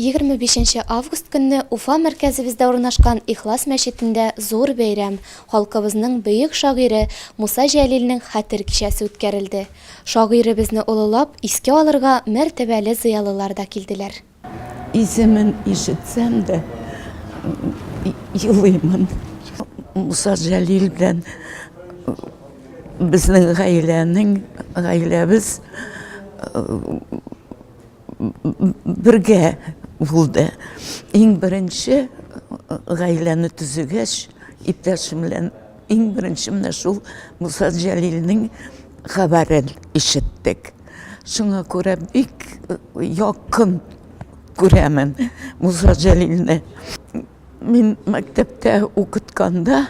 25 нче август көнне Уфа мәркәзебездә урнашкан Ихлас мәчетендә зур бәйрәм, халкыбызның бөек шагыйре Муса Җәлилнең хәтер кичәсе үткәрелде. Шагыйребезне олылап, искә алырга мәртәбәле зыялылар да килделәр. Исемен ишетсәм дә елыймын. Муса Җәлил белән безнең гаиләнең, гаиләбез бергә булды. Иң беренче гаиләне төзегәч, иптәшем белән иң беренче менә шул Муса Җәлилнең хәбәрен ишеттек. Шуңа күрә бик якын күрәмен Муса Җәлилне. Мин мәктәптә укытканда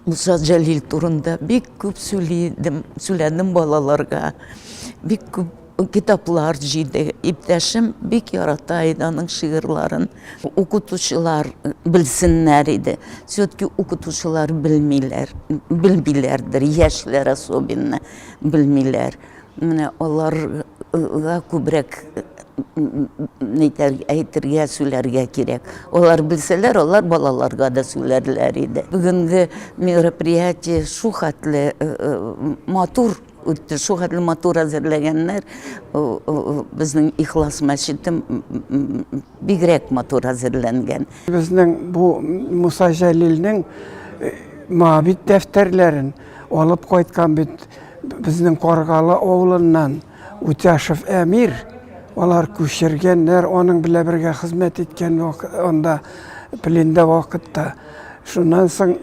Муса Җәлил турында бик күп сөйлидем, сөйләдем балаларга. Бик күп китаплар җыйды. Иптәшем бик ярата иде аның шигырьләрен. Укытучылар белсеннәр иде. Все-таки укытучылар белмиләр, белмиләрдер, яшьләр особенно белмиләр. Менә аларга күбрәк әйтергә, сөйләргә кирәк. Алар белсәләр, алар балаларга да сөйләрләр иде. Бүгенге мероприятие шу хәтле матур үтте, шу хәтле матур әзерләгәннәр. Безнең Ихлас мәчете бигрәк матур әзерләнгән. Безнең бу Муса Җәлилнең Моабит дәфтәрләрен алып кайткан бит Безнең Каргалы авылыннан Утяшев Әмир, алар күчергәннәр, аның белән бергә хезмәт иткән анда пленда вакытта. Шуннан соң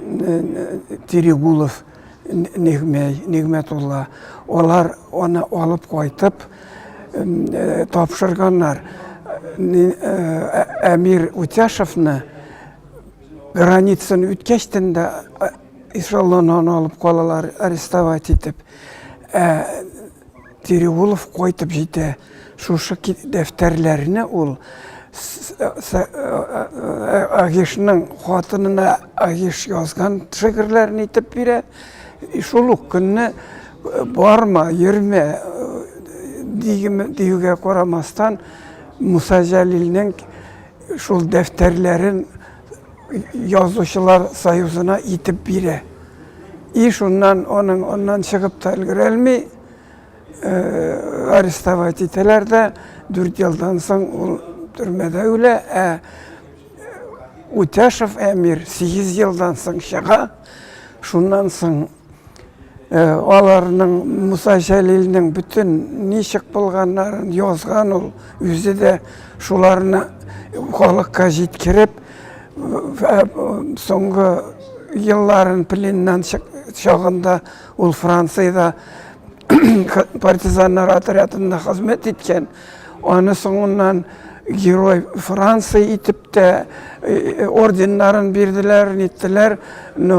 Терегулов Нигмәй, Нигмәтулла, алар аны алып кайтып тапшырганнар. Әмир Утяшевны границаны үткәчтен дә эшелонын алып калалар, арестовать итеп. Ә Терегулов кайтып җитә. Шушы дәфтәрләрне ул Агишның хатынына Агиш язган шигырьләрен итеп бирә. Шул ук көнне барма, йөрмә диюгә карамастан, Муса Җәлилнең шул дәфтәрләрен Язучылар союзына итеп бирә. И шуннан аның аннан чыгып та өлгерәлми, арестовать итәләр дә, 4 елдан соң ул төрмәдә үлә, ә Утяшев Әмир 8 елдан соң чыга. Шуннан соң Аларның Муса Җәлилнең бөтен ничек булганнарын язган ул, үзе дә шуларны халыкка җиткереп, соңгы елларын пленнан чагында ул Франциядә партизаннар отрядында хезмәт иткән. Аны соңыннан герой Франция итеп тә орденнарын бирделәр, ниттеләр. Но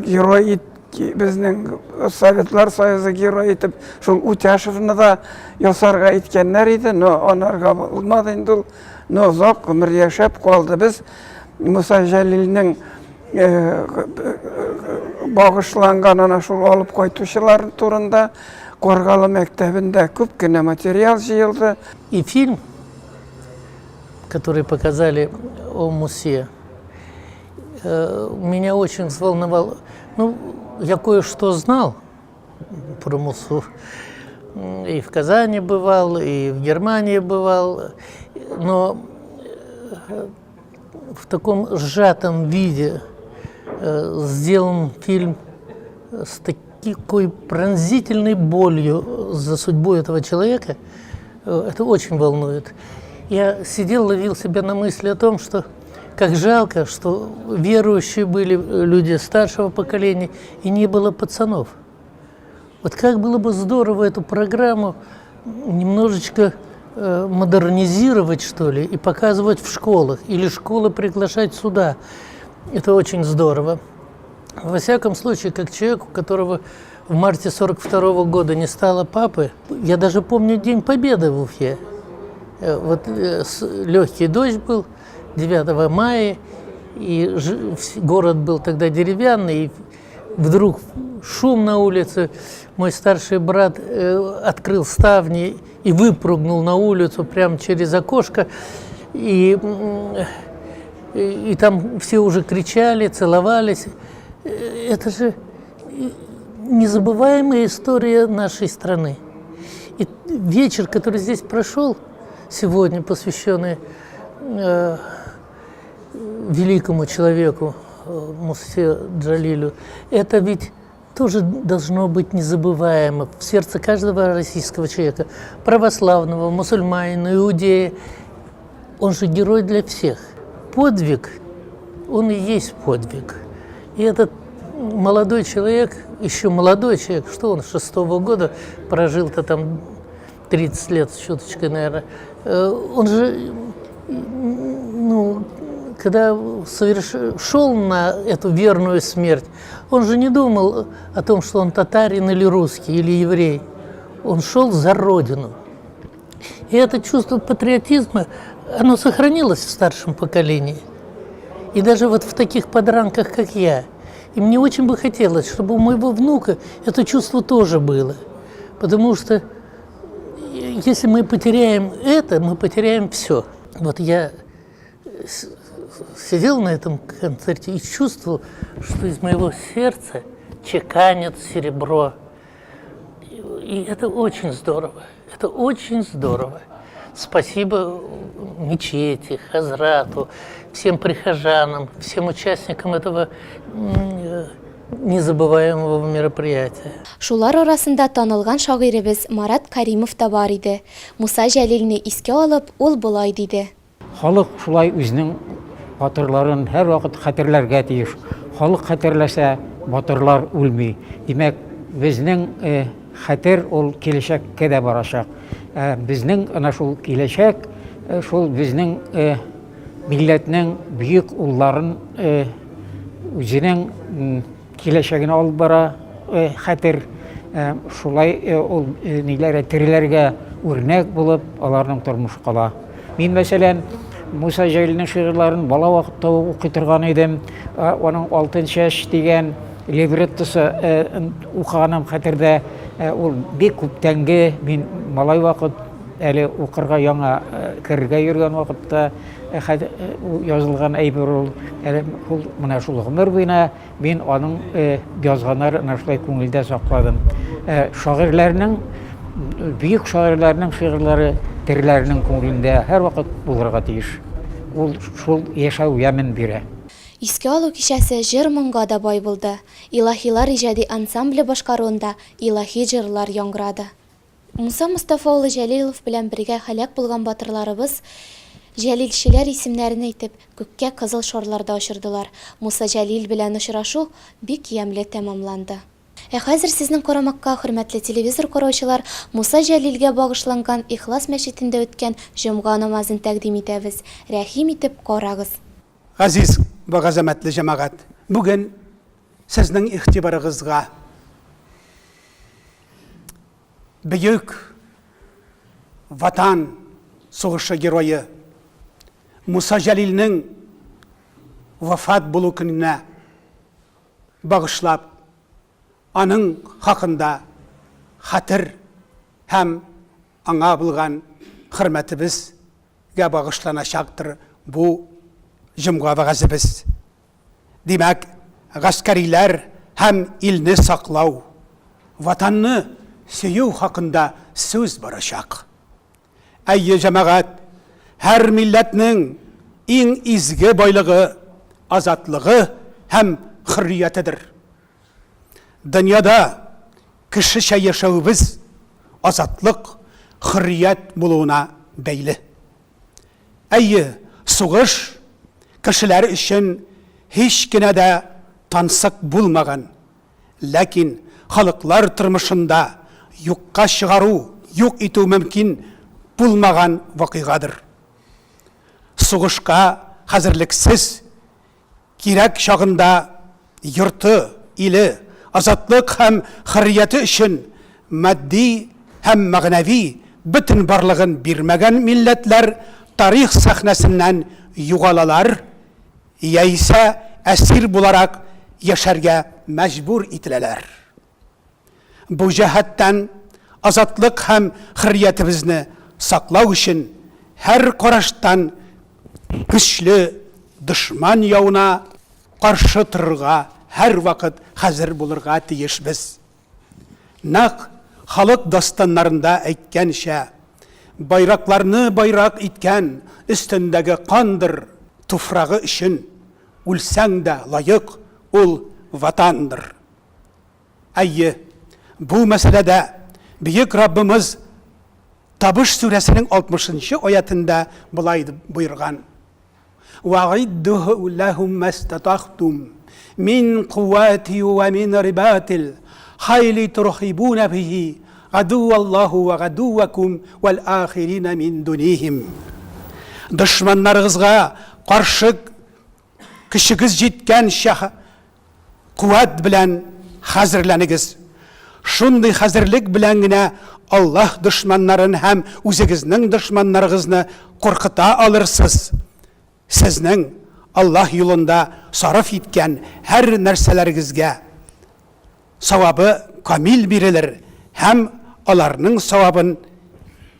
герой ит, безнең Советлар Союзы герой итеп шул Утяшевны да ясарга иткәннәр иде, но анарга булмады инде ул. Но озак гомер яшәп калды. Без Муса Җәлилнең багышланган ана шул алып кайтучылар турында Каргалы мәктәбендә күп кенә материал җыелды. И фильм, который показали о Мусе, меня очень взволновал. Ну, я кое-что знал про Мусу. И в Казани бывал, и в Германии бывал, но в таком сжатом виде сделан фильм с такой пронзительной болью за судьбу этого человека, это очень волнует. Я сидел, ловил себя на мысли о том, что как жалко, что верующие были люди старшего поколения и не было пацанов. Вот как было бы здорово эту программу немножечко модернизировать, что ли, и показывать в школах, или школы приглашать сюда. Это очень здорово. Во всяком случае, как человек, у которого в марте 42 года не стало папы, я даже помню День Победы в Уфе. Вот легкий дождь был 9 мая, и город был тогда деревянный, и вдруг шум на улице. Мой старший брат открыл ставни и выпрыгнул на улицу прямо через окошко. И, и, и там все уже кричали, целовались. Это же незабываемая история нашей страны. И вечер, который здесь прошел сегодня, посвященный э, великому человеку э, Мусе Джалилю, это ведь тоже должно быть незабываемо в сердце каждого российского человека, православного, мусульманина, иудея. Он же герой для всех. Подвиг, он и есть подвиг. И этот молодой человек, еще молодой человек, что он, шестого года прожил-то там 30 лет с чуточкой, наверное, э, он же, ну, когда соверш... шел на эту верную смерть, он же не думал о том, что он татарин или русский, или еврей. Он шел за родину. И это чувство патриотизма, оно сохранилось в старшем поколении. И даже вот в таких подранках, как я. И мне очень бы хотелось, чтобы у моего внука это чувство тоже было. Потому что если мы потеряем это, мы потеряем все. Вот я сидел на этом концерте и чувствовал, что из моего сердца чеканит серебро. И это очень здорово. Это очень здорово. Спасибо мечети, Хазрату, всем прихожанам, всем участникам этого незабываемого мероприятия. Шулар арасында танылган шагыйребез Марат Каримов та бар иде. Муса Җәлилне искә алып, ул болай диде. Халык шулай үзенең батырларын һәрвакыт хәтерләргә тиеш. Халык хәтерләсә, батырлар үлми. Димәк, безнең хәтер ул киләчәккә дә барачак. Ә безнең ана шул киләчәк, шул безнең милләтнең бөек улларын үзенең киләчәгенә алып бара хәтер. Шулай ул ниләр тереләргә үрнәк булып, аларның тормышы кала. Мин, мәсәлән, Муса Җәлилнең шигырьләрен бала вакытта ук укый торган идем. Аның Алтын чәч дигән либреттосы укыганым хәтердә. Ул бик күптәнге, мин малай вакыт әле укырга яңа керергә йөргән вакытта язылган әйбер ул. Әле ул менә шул гомер буена Мин аның язганнарын әнә шулай күңелдә сакладым. Шагыйрьләрнең, бөек шагыйрьләрнең шигырьләре тереләрнең күңелендә һәрвакыт булырга тиеш. Ул шул яшәү ямен бирә. Искә алу кичәсе җыр-моңга да бай булды. Илаһилар иҗади ансамбле башкаруында илаһи җырлар яңгырады. Муса Мостафа улы Җәлилов белән бергә һәлак булган батырларыбыз, җәлилчеләр исемнәрен әйтеп, күккә кызыл шарлар да очырдылар. Муса Җәлил белән очрашу бик ямьле тәмамланды. Ә хәзер сезнең карамакка, хөрмәтле телевизор караучылар, Муса Җәлилгә багышланган Ихлас мәчетендә үткән җомга намазын тәкъдим итәбез. Рәхим итеп карагыз. Газиз вә газамәтле җәмәгать! Бүген сезнең игътибарыгызга Бөек Ватан сугышы герое Муса Җәлилнең вафат булу көненә багышлап, аның хакында хәтер һәм аңа булган хөрмәтебезгә багышланачактыр бу җомга вәгазебез. Димәк, гаскәриләр һәм илне саклау, Ватанны сөю хакында сүз барачак. Әйе, җәмәгать, һәр милләтнең иң изге байлыгы, азатлыгы һәм хөрриятедер. Дөньяда кешечә яшәвебез азатлык, хөррият булуына бәйле. Әйе, сугыш кешеләр өчен һич кенә дә тансык булмаган, ләкин халыклар тормышында юкка чыгару, юк итү мөмкин булмаган вакыйгадыр. Сугышка хәзерлексез Кирәк чагында йорты, иле, азатлык һәм хөррияте өчен матди һәм мәгънәви бөтен барлыгын бирмәгән милләтләр тарих сәхнәсеннән югалалар яисә әсир буларак яшәргә мәҗбүр ителәләр. Бу җәһәттән Азатлык һәм хөрриятебезне саклау өчен һәр караштан көчле дошман явына каршы торырга һәрвакыт хәзер булырга тиешбез. Нәкъ халык дастаннарында әйткәнчә, байракларны байрак иткән өстендәге кандыр, туфрагы өчен үлсәң дә лаек ул Ватандыр. Әйе, бу мәсьәләдә Бөек Раббымыз Табыш сүрәсенең 60 нчы аятендә болай дип боерган, Вәгыйддү ләһүм мәстәтагтүм мин куәти вә мин рибатил хайли турхибүнә бихи гадүвәллаһу вә гадүвәкүм вәл ахиринә мин дунихим. Дошманнарыгызга каршы көчегез җиткәнчә куәт белән хәзерләнегез. Шундый хәзерлек белән генә Аллаһ дошманнарын һәм үзегезнең дошманнарыгызны куркыта алырсыз. Сезнең Аллаһ юлында сарыф иткән һәр нәрсәләрегезгә савабы камил бирелер һәм аларның савабын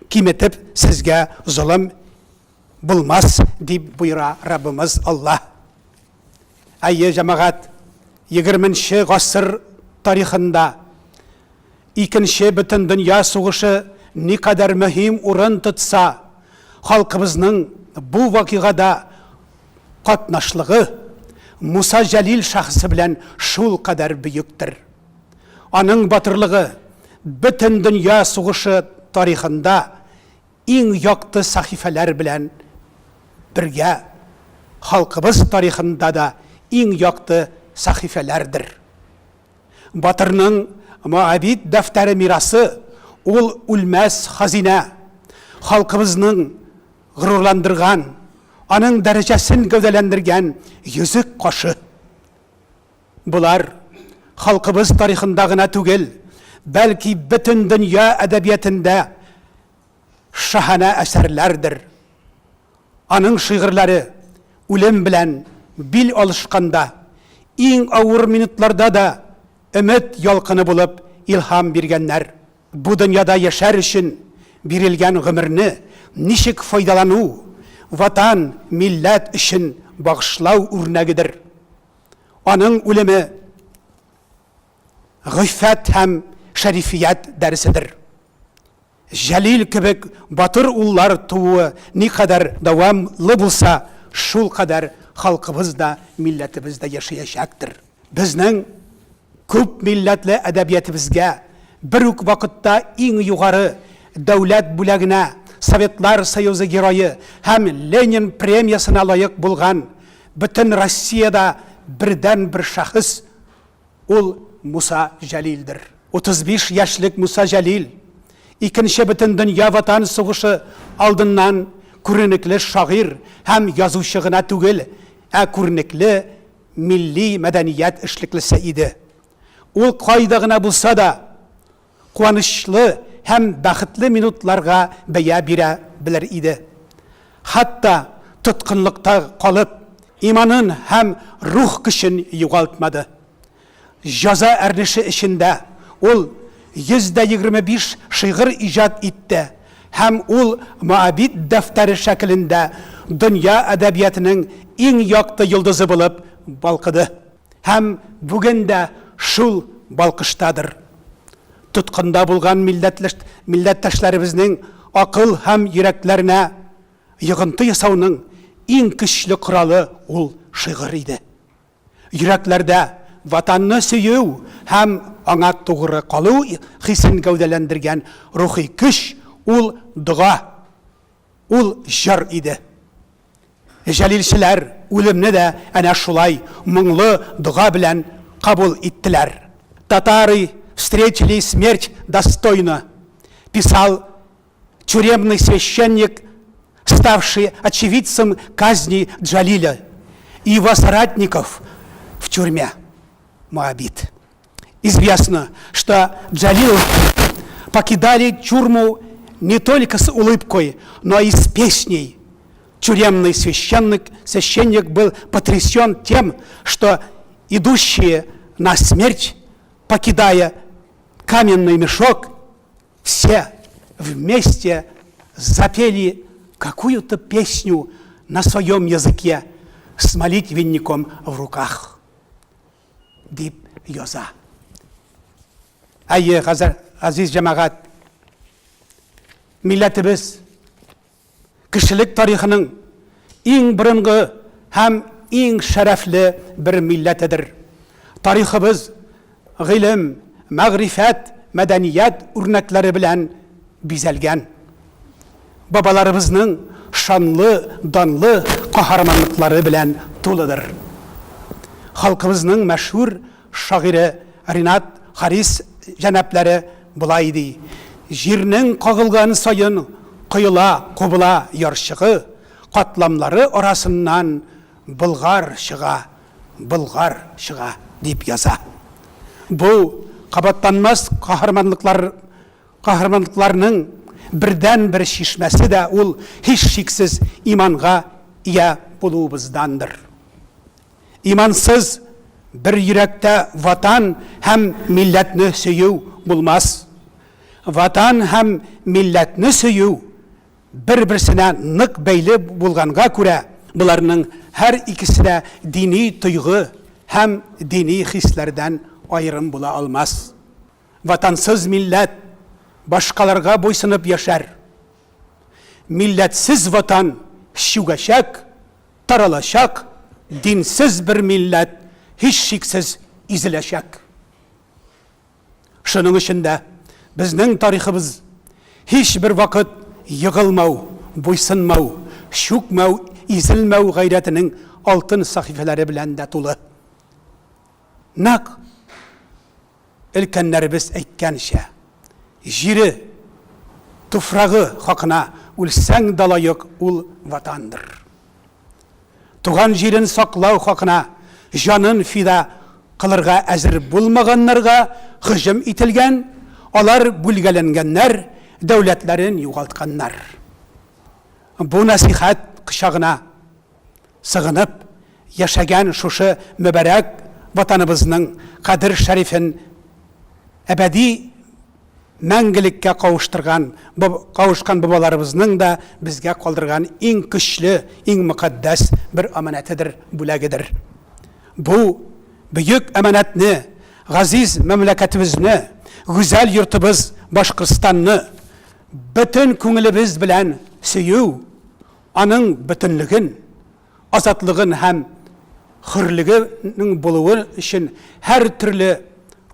киметеп сезгә золым булмас, дип боера Раббымыз Аллаһ. Әйе, җәмәгать, егерменче гасыр тарихында Икенче бөтендөнья сугышы никадәр мөһим урын тотса, халкыбызның бу вакыйгада катнашлыгы Муса Җәлил шәхесе белән шулкадәр бөектер. Аның батырлыгы Бөтендөнья сугышы тарихында Иң якты сәхифәләр белән бергә халкыбыз тарихында да иң якты сәхифәләрдер. Батырның Моабит дәфтәре мирасы, ул үлмәс хазинә, халкыбызның горурландырган, аның дәрәҗәсен гәүдәләндергән йөзек кашы. Болар халкыбыз тарихында гына түгел, бәлки бөтен дөнья әдәбиятендә шаһанә әсәрләрдер. Аның шигырьләре үлем белән бил алышканда, иң авыр минутларда да өмет ялкыны булып илһам биргәннәр. Бу дөньяда яшәр өчен бирелгән гомерне ничек файдалану, Ватан, милләт өчен багышлау үрнәгедер. Аның үлеме гыйффәт һәм шәрифият дәреседер. Җәлил кебек батыр уллар тууы никадәр дәвамлы булса, шулкадәр халкыбыз да, милләтебез дә яшәячәктер. Безнең күп милләтле әдәбиятебезгә бер үк вакытта иң югары дәүләт бүләгенә, Советлар Союзы Герое һәм Ленин премиясенә лаек булган бөтен Россиядә бердәнбер шәхес, Ул Муса Җәлилдер. 35 яшьлек Муса Җәлил, Икенче бөтендөнья Ватан сугышы алдыннан күренекле шагыйрь һәм язучы гына түгел, ә күренекле милли мәдәният эшлеклесе иде. Ул кайда гына булса да, куанычлы һәм бәхетле минутларга бәя бирә белер иде. Хәтта тоткынлыкта калып, иманын һәм рух көчен югалтмады. Җәза әрнеше эчендә ул 125 шигырь иҗат итте һәм ул Моабит дәфтәре шәкелендә дөнья әдәбиятының иң якты йолдызы булып балкыды. Һәм бүген дә шул балкыштадыр. Тоткында булган милләттәшләребезнең акыл һәм йөрәкләренә йогынты ясауның иң көчле коралы ул шигырь иде. Йөрәкләрдә Ватанны сөю һәм аңа тугры калу хисен гәүдәләндергән рухи көч ул дога, ул җыр иде. Җәлилчеләр үлемне дә әнә шулай моңлы дога белән кабул иттеләр. Татары встретили смерть достойно, писал тюремный священник, ставший очевидцем казни Джалиля и его соратников в тюрьме Моабит. Известно, что Джалил покидали тюрьму не только с улыбкой, но и с песней. Тюремный священник, священник был потрясен тем, что идущие на смерть, покидая каменный мешок, Все вместе запели какую-то песню на своем языке с молитвенником в руках. Дип яза. Әйе, газиз җәмәгать, милләтебез кешелек тарихының иң борынгы һәм иң шәрәфле бер милләтедер. Тарихыбыз гыйлем, мәгърифәт, мәдәният үрнәкләре белән бизәлгән. Бабаларыбызның шанлы, данлы каһарманлыклары белән тулыдыр. Халкыбызның мәшһүр Шагыйре Ренат Харис җәнапләре болай ди, Җирнең кагылган саен коела, кубыла ярчыгы, катламнары арасыннан Болгар чыга, Болгар чыга, дип яза. Бу, кабатланмас каһарманлыклар, каһарманлыкларның бердәнбер чишмәсе дә ул, һичшиксез, иманга ия булуыбыздандыр. Имансыз бер йөрәктә Ватан һәм милләтне сөю булмас. Ватан һәм милләтне сөю бер-берсенә нык бәйле булганга күрә, боларның һәр икесе дә дини тойгы һәм дини хисләрдән аерым була алмас. Ватансыз милләт башкаларга буйсынып яшәр. Милләтсез Ватан чүгәчәк, таралачак, динсез бер милләт һичшиксез изеләчәк. Шуның өчен дә безнең тарихыбыз һичбер вакыт егылмау, буйсынмау, чүкмәү, изелмәү гайрәтенең алтын сәхифәләре белән дә тулы. Нәкъ Өлкәннәребез әйткәнчә, җире, туфрагы хакына үлсәң дә лаек ул Ватандыр. Туган җирен саклау хакына җанын фида кылырга әзер булмаганнарга һөҗүм ителгән, алар бүлгәләнгәннәр, дәүләтләрен югалтканнар. Бу нәсыйхәт кочагына сыгынып яшәгән шушы мөбарәк Ватаныбызның кадер-шәрифен әбәди мәңгелеккә кавыштырган, кавышкан бабаларыбызның да безгә калдырган иң көчле, иң мөкатдәс бер аманәтедер, бүләгедер. Бу бөек аманәтне, газиз мәмләкәтебезне, гүзәл йортыбыз Башкортстанны бөтен күңелебез белән сөю, Аның бөтенлеген, азатлыгын һәм хөрлегенең булуы өчен һәртөрле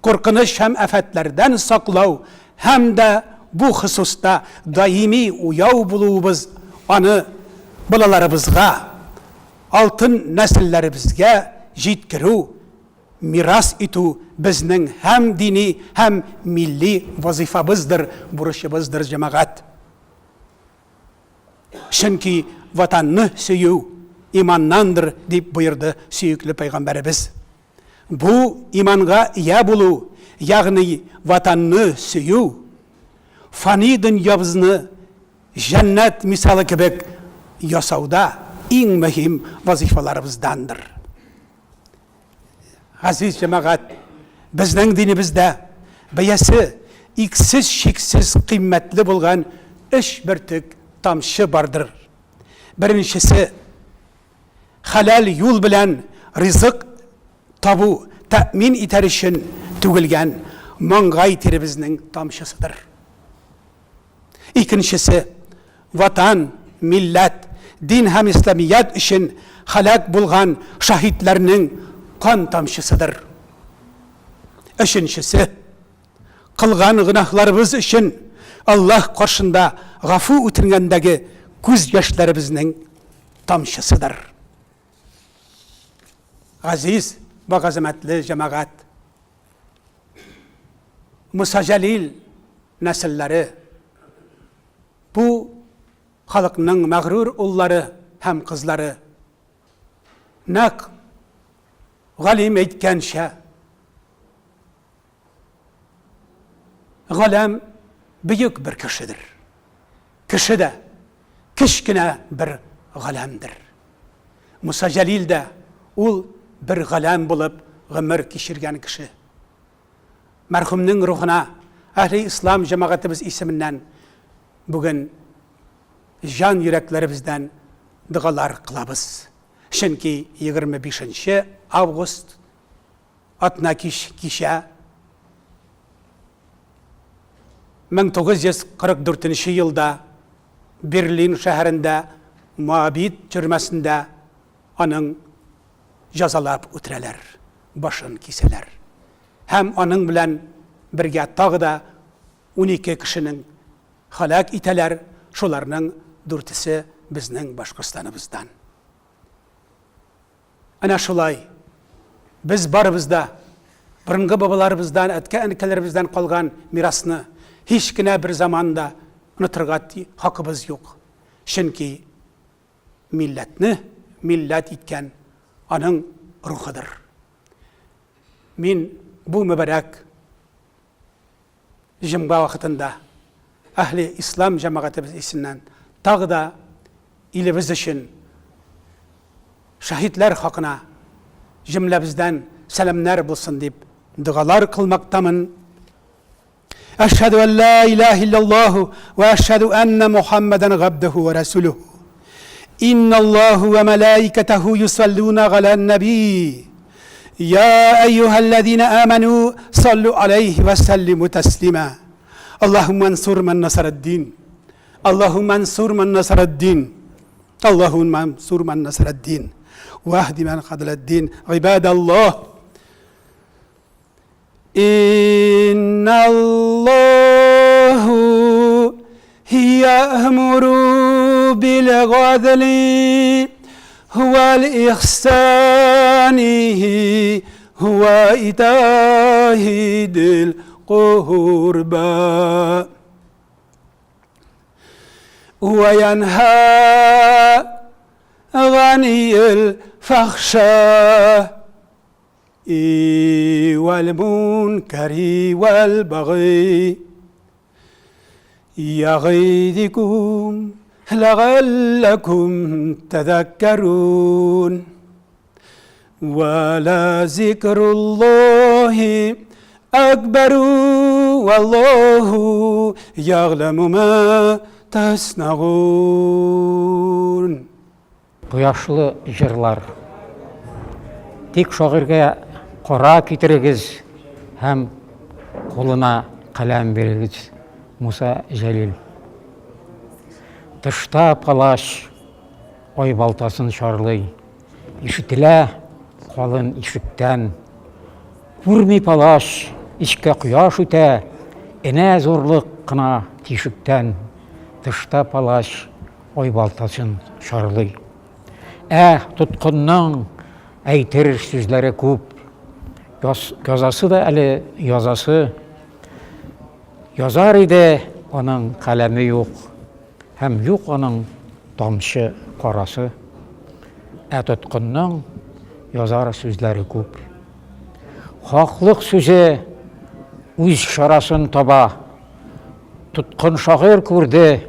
куркыныч һәм афәтләрдән саклау һәм дә бу хосуста даими уяу булуыбыз аны балаларыбызга, алтын нәселләребезгә җиткерү, мирас итү безнең һәм дини, һәм милли вазыйфабыздыр, бурычыбыздыр, җәмәгать. Чөнки Ватанны сөю иманнандыр, дип боерды сөекле пәйгамбәребез. Бу иманга ия булу, ягъни Ватанны сөю, фани дөньябызны җәннәт мисалы кебек ясауда иң мөһим вазыйфаларыбыздандыр. Газиз җәмәгать, безнең динебездә бәясе иксез-чиксез кыйммәтле булган өч бөртек тамчы бардыр. Беренчесе, хәләл юл белән ризык табу тәэмин итәр өчен түгелгән маңгай тиребезнең тамчысыдыр. Икенчесе, Ватан, милләт, дин һәм исламият өчен һәлак булган шаһитләрнең кан тамчысыдыр. Өченчесе, кылган гөнаһларыбыз өчен Аллаһ каршында гафу үтенгәндәге күз яшьләребезнең тамчысыдыр. Газиз вә газамәтле җәмәгать! Муса Җәлил нәселләре бу халыкның мәгърур уллары һәм кызлары. Нәкъ галим әйткәнчә, Галәм бөек бер кешедер. Кеше дә кечкенә бер галәмдер. Муса Җәлил дә ул бер галәм булып гомер кичергән кеше. Мәрхүмнең рухына Әһли ислам җәмәгатебез исеменнән бүген җан йөрәкләребездән догалар кылабыз. Чөнки 25 нче август атна кич кичә 1944 нче елда Берлин шәһәрендә Моабит төрмәсендә аның җазалап үтерәләр, башын кисәләр. Һәм аның белән бергә тагы да 12 кешенең һәлак итәләр, шуларның дүртесе безнең Башкортстаныбыздан. Әнә шулай, без барыбыз да борынгы бабаларыбыздан, әткә-әнкәләребездән калган мирасны һич кенә бер заман да онытырга хакыбыз юк. Чөнки милләтне милләт иткән аның рухыдыр. Мин бу мөбарәк җомга вакытында әһле ислам җәмәгатебез исеннән тагы да илебез өчен шәһидләр хакына җөмләбездән сәламнәр булсын дип догалар кылмактамын. Әшһәдү ән ла илаһа илляллаһу вә әшһәдү әннә Мухаммадан габдуһу вә расулуһу. Инналлаһу вә мәлаикәтәһу юсаллуна галән нәби. Я әйюһәлләзина амәнү саллу алейһи вә сәллимү тәслима. Аллаһумма ансур ман насараддин. Аллаһумма ансур ман насараддин. Аллаһумма ансур ман насараддин. Ваһди ман хадаладдин. Гыйбадаллаһ. Инналлаһу я'муру бил гадли вәл ихсани вә итаи дил курба. Вә янһа ганил фахша. Вәл-мункари вәл-багый Ягыйдикум ләгалләкум тәзәккәрун Вә лә зикруллаһи әкбәру Валлаһу ягъләму мә тәснагун. Кояшлы җырлар. Тик шагыйрьгә кара китерегез һәм кулына каләм бирегез. Муса Җәлил. Тышта палач айбалтасын чарлый. Ишетелә калын ишектән. Күрми палач, эчкә кояш үтә, энә зурлык кына тишектән. Тышта палач Айбалтасын чарлый. Ә тоткынның әйтер сүзләре күп. Язасы да әле язасы. Язар иде, аның каләме юк. Һәм юк аның тамчы карасы. Ә тоткынның язар сүзләре күп. Хаклык сүзе үз чарасын таба. Тоткын шагыйрь күрде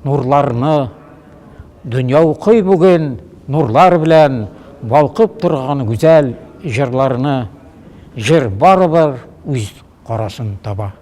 нурларны. Дөнья укый бүген нурлар белән балкып торган гүзәл җырларны. Җыр барыбер үз карасын таба.